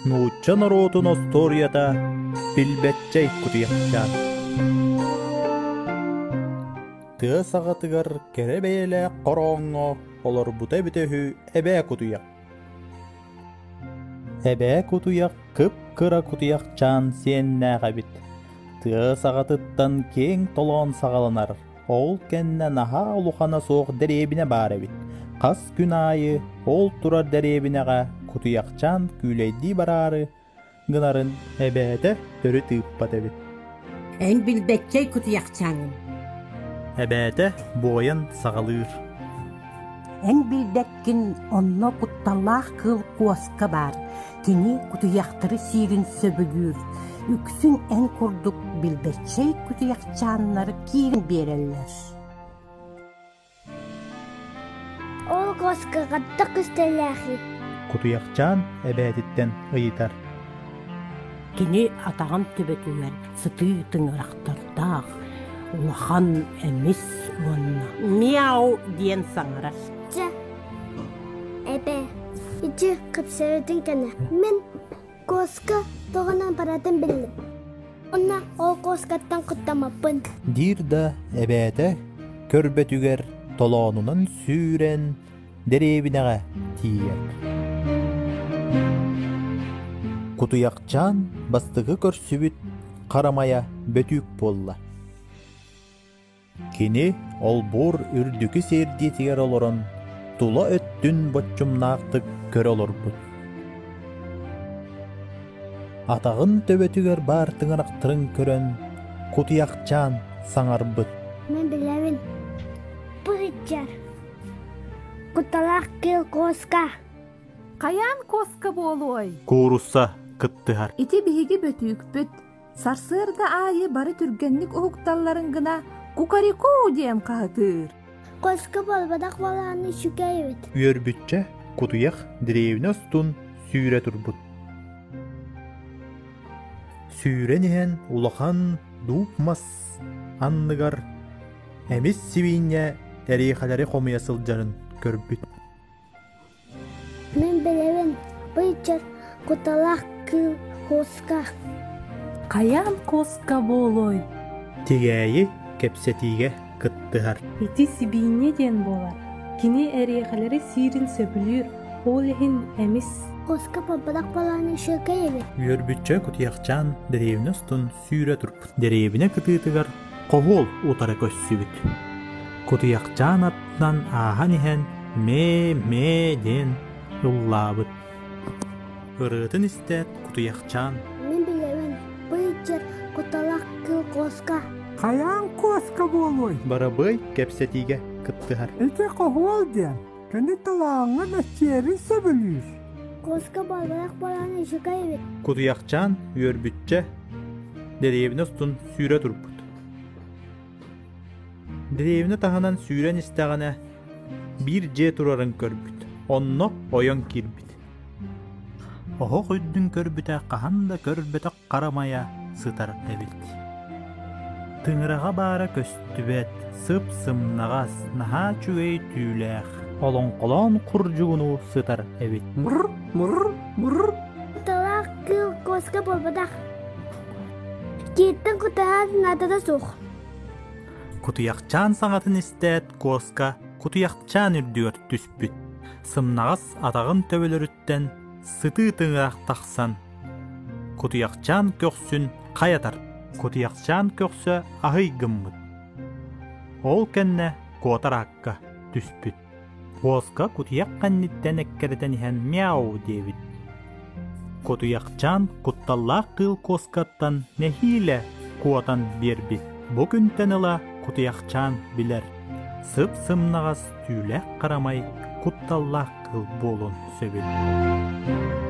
Нуучча норуотун остуоруйата Билбэтчэй кутуйахчаан Тыа саҕатыгар кэрэ бэйэлээх хорооҥҥо олорбута эбитэ үһү эбээ кутуйах. Эбээ кутуйах кып-кыра кутуйахчаан сиэннээх эбит. Тыа саҕатыттан киэҥ толоон саҕаланар Ол кэннэ наһаа улахана суох дэриэбинэ баар эбит. Хас күн аайы ол турар дэриэбинэҕэ кутуйахчаан күүлэйдии бараары гынарын эбээтэ төрүт ыыппат эбит. Эн билбэтчэй кутуйахчааҥҥын. Эбээтэ буойан саҕалыыр. Эн билбэккин онно кутталлаах кыыл куоска баар. Кини кутуйахтары сиирин сөбүлүүр. Үксүн эн курдук билбэтчэй кутуйахчааннар киирэн биэрэллэр. Ол куоска хаттах күстэлээхий? Кутуйахчаан эбээтиттэн ыйытар. Кини атаҕын төбөтүгэр сытыы тыҥырахтардаах, улахан эмис уонна «мяу» диэн саҥарар. Чэ, эбээ, ити кэпсэбитин кэннэ мин куоска тугунан баратын биллим. Уонна ол куоскаттан куттаммаппын. Диир да эбээтэ көрбөтүгэр толоонунан сүүрэн дэриэбинэҕэ тиийэр. Кутуйахчаан бастакы көрсүбүт харамайа бөтүүк буолла. Кини олбуор үрдүкү сиэрдиэтигэр олорон, тула өттүн боччумнаахтык көрө олорбут. Атаҕын төбөтүгэр баар тыҥырахтарын көрөн, кутуйахчаан саҥарбыт. Мин билэбин, бу сылдьар Кутталаах кыыл куоска. Хайаан куоска буолуой? Куурусса кыттыһар. Ити биһиги бөтүүкпүт. Сарсыарда аайы бары түргэнник уһукталларын гына кукареку диэн хаһытыыр. Куоска буолбатах буолааны үчүгэй эбит. Үөрбүччэ кутуйах дэриэбинэ устун сүүрэ турбут. Сүүрэн иһэн улахан дууп мас анныгар Эмис сибиинньэ эриэхэлэри хомуйа сылдьарын көрбүт. Мин билэбин, бу иччэр куталаах кыыл куоска. Хайаан куоска буолуой? Тигээйи кэпсэтиигэ кыттыһар. Ити сибиинньэ диэн буолар. Кини эриэхэлэри сиирин сөбүлүүр, ол иһин эмис. Куоска буолбатах буолааны үчүгэй эбит. Үөрбүччэ кутуйахчаан дэриэбинэ устун сүүрэ турбут. Дэриэбинэ кытыытыгар хоһуол утары көрсүбүт. Кутуйахчаан аттынан ааһан иһэн «мээ-мээ» диэн ыллаабыт. Ырыатын истээт кутуйахчаан Мин билэбин, бу иччэр куталах кыыл куоска. Хайаан куоска буолуой? Барабыай кэпсэтиигэ кыттыһар. Ити хоһуол диэн Кини талааҥҥа мэччиэрин сөбүлүүр. Куоска буолбатах буолан үчүгэй эбит. Кутуйахчаан үөрбүччэ дэриэбинэ устун сүүрэ турбут. Дэриэбинэ таһынан сүүрэн истэҕинэ биир дьиэ турарын көрбүт. Онно ойон киирбит. Оһох үрдүн көрбүтэ хаһан да көрбөтөх харамайа сытар эбит. Тыҥыраҕа баара көстүбэт, сып-сымнаҕас, наһаа үчүгэй түүлээх, олоҥхолоон курдьугунуу сытар эбит. Мур, мур, мур. Куталаах кыыл куоска буолбатах. Кииттэн кутаһар наадата суох. Кутуйахчаан саҥатын истээт, куоска кутуйахчаан үрдүгэр түспүт. Сымнаҕас атаҕын төбөлөрүттэн сытыы тыҥырах тахсан Кутуйахчаан көхсүн хайатар, кутуйахчаан көхсө аһый гыммыт. Ол кэннэ куотар аакка түспүт. Куоска кутуйах кэнниттэн эккирэтэн иһэн мяу диэбит. Кутуйахчаан кутталлаах кыыл куоскаттан нэһиилэ куотан биэрбит. Бу күнтэн ыла кутуйахчаан билэр, сып-сымнаҕас түүлээх харамай кутталлаах кыыл буолуон сөбүн.